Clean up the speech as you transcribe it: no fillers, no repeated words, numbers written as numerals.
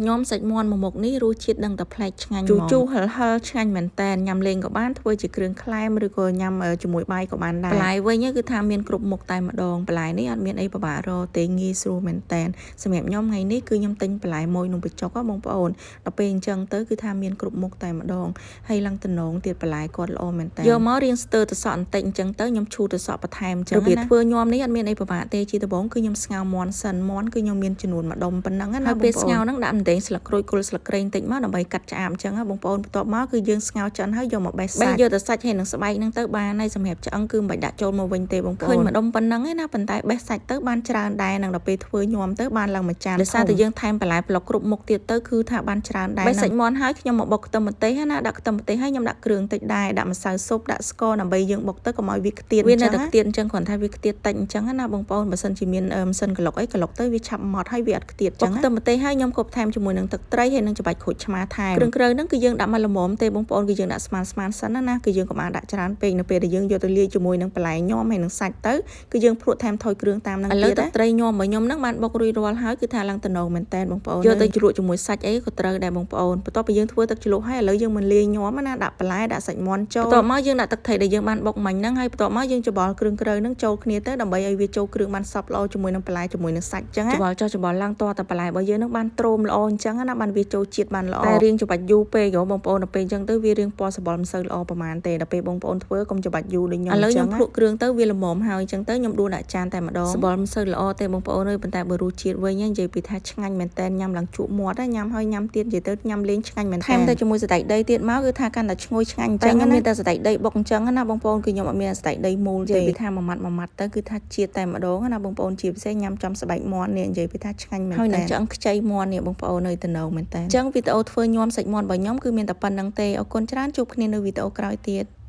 ញាំសាច់មាន់មួយមុខនេះរសជាតិដឹងតែប្លែកឆ្ងាញ់ហ្មងជូរជូរហឹរហឹរឆ្ងាញ់មែនតែនញ៉ាំលេងក៏បានធ្វើជាគ្រឿងក្លែមឬក៏ញ៉ាំជាមួយបាយក៏បានដែរបន្លែវិញគឺថាមានគ្រប់មុខតែម្ដងបន្លែនេះអត់មានអីពិបាករកទេងាយស្រួលមែនតែនសម្រាប់ខ្ញុំថ្ងៃនេះគឺខ្ញុំទិញបន្លែមួយនំបញ្ចុកបងប្អូនដល់ពេលអញ្ចឹងទៅគឺថាមានគ្រប់មុខតែម្ដងហើយឡើងតំណងទៀតបន្លែគាត់ល្អមែនតែនយកមករៀងស្ទើរទៅសក់បន្តិចអញ្ចឹងទៅខ្ញុំឈូទៅសក់បន្ថែមអញ្ចឹងរបៀបធ្វើញាំនេះអត់មានអីពិបាកទេជាដំបូងគឺខ្ញុំស្ងោរមាន់សិនមាន់គឺខ្ញុំមានចំនួនមួយដុំប៉ុណ្ណឹងណាហើយពេលស្ងោរហ្នឹងដាក់ម្ទេសស្លឹកក្រូចគល់ស្លឹកគ្រៃបន្តិចមកដើម្បីកាត់ឆ្អាបអញ្ចឹងបងប្អូនបន្ទាប់មកគឺយើងស្ងោរចិនហើយយកមកបេះសាច់បេះយកទៅសាច់ហើយនឹងស្បែកហ្នឹងទៅបានហើយសម្រាប់ឆ្អឹងគឺមិនបាច់ដាក់ចូលមកវិញទេបងប្អូនឃើញមួយដុំប៉ុណ្ណឹងឯណាប៉ុន្តែបេះសាច់ទៅបានច្រើនដែរនឹងដល់ពេលធ្វើញាំទៅបានឡើងមួយចានដោយសារតែយើងថែមបន្លែប្លុកគ្រប់មុខទៀតទៅគឺថាបានច្រើនដែរបេះសាច់មាន់ហើយខ្ញុំមកបុកខ្ទឹមម្ទេសណាដាក់ខ្ទឹមម្ទេសហើយខ្ញុំដាក់គ្រឿងតិចដែរដាក់ម្សៅស៊ុបដាក់ស្ករដើម្បីយើងបុកទៅកុំឲ្យវាខ្ទាតវានៅតែខ្ទាតអញ្ចឹងគ្រាន់តែវាខ្ទាតតិចអញ្ចឹងណាបងប្អូនបើសិនជាមានម៉ាស៊ីនក្លុកអីក្លុកទៅវាឆាប់ម៉ត់ហើយវាអត់ខ្ទាតអញ្ចឹងខ្ទឹមម្ទេសហើយខ្ញុំក៏ថែមជាមួយនឹងទឹកត្រីហើយនឹងច្បាច់ក្រូចឆ្មាថែមគ្រឿងក្រៅហ្នឹងគឺយើងដាក់មកល្មមទេបងប្អូនគឺយើងដាក់ស្មានស្មានសិនណាណាគឺយើងកុំអាចដាក់ច្រើនពេកនៅពេលដែលយើងយកទៅលាយជាមួយនឹងបន្លែញាំហើយនឹងសាច់ទៅគឺយើងភ្លក់ថែមថយគ្រឿងតាមហ្នឹងទៀតឥឡូវទឹកត្រីញាំរបស់ខ្ញុំហ្នឹងបានបុករួចរាល់ហើយគឺថាឡើងតំណងមែនតែនបងប្អូនយកទៅជ្រក់ជាមួយសាច់អីក៏ត្រូវដែរបងប្អូនបន្ទាប់ពីយើងធ្វើទឹកជ្រលក់ហើយឥឡូវយើងមិនលាយញាំណាដាក់បន្លែដាក់សាច់មាន់ចូលបន្ទាប់មកយើងដាក់ទឹកត្រីដែលយើងបានបុកមិញហ្នឹងហើយបន្ទាប់មកយើងច្របល់គ្រឿងក្រៅហ្នឹងចូលគ្នាទៅដើម្បីឲ្យវាចូលគ្រឿងបានសព្វល្អជាមួយនឹងបន្លែជាមួយនឹងសាច់អញ្ចឹងច្របល់ចុះច្របល់ឡើងតតែបន្លែរបស់យើងហ្នឹងបានទ្រោមល្អអញ្ចឹងណាបានវាចូលជាតិបានល្អតែរៀងច្បាច់យូរពេកបងប្អូនដល់ពេលអញ្ចឹងទៅវារៀងពណ៌សម្បុរមិនសូវល្អប្រហែលទេដល់ពេលបងប្អូនធ្វើកុំច្បាច់យូរដូចខ្ញុំអញ្ចឹងឥឡូវខ្ញុំភ្លក់គ្រឿងទៅវាល្មមហើយអញ្ចឹងទៅខ្ញុំដួសដាក់ចានតែម្ដងសម្បុរមិនសូវល្អទេបងប្អូនអើយប៉ុន្តែបើរសជាតិវិញនិយាយពីថាឆ្ងាញ់មែនតែនញ៉ាំឡើងជក់មាត់ញ៉ាំហើយញ៉ាំទៀតនិយាយទៅញ៉ាំលេងឆ្ងាញ់មែនតែនថែមទៅជាមួយសណ្តែកដីទៀតមកគឺថាកាន់តែឈ្ងុយឆ្ងាញ់អញ្ចឹងខ្ញុំមានតែសណ្តែកដីបុកអញ្ចឹងណាបងប្អូនគឺខ្ញុំអត់មានសណ្តែកដីមូលទេនិយាយពីថាមួយម៉ាត់មួយម៉ាត់ទៅគឺថាជាតិតែម្ដងណាបងប្អូនជាពិសេសញ៉ាំចំស្បែកមាន់នេះនិយាយពីថាឆ្ងាញ់មែនតែនហើយនឹងឆ្អឹងខ្ចីមាន់នេះបងប្អូននៅតំណងមែនតែនអញ្ចឹងវីដេអូធ្វើញាំសាច់មាន់របស់ខ្ញុំគឺមានតែប៉ុណ្ណឹងទេអរគុណច្រើនជួបគ្នានៅវីដេអូក្រោយទៀត។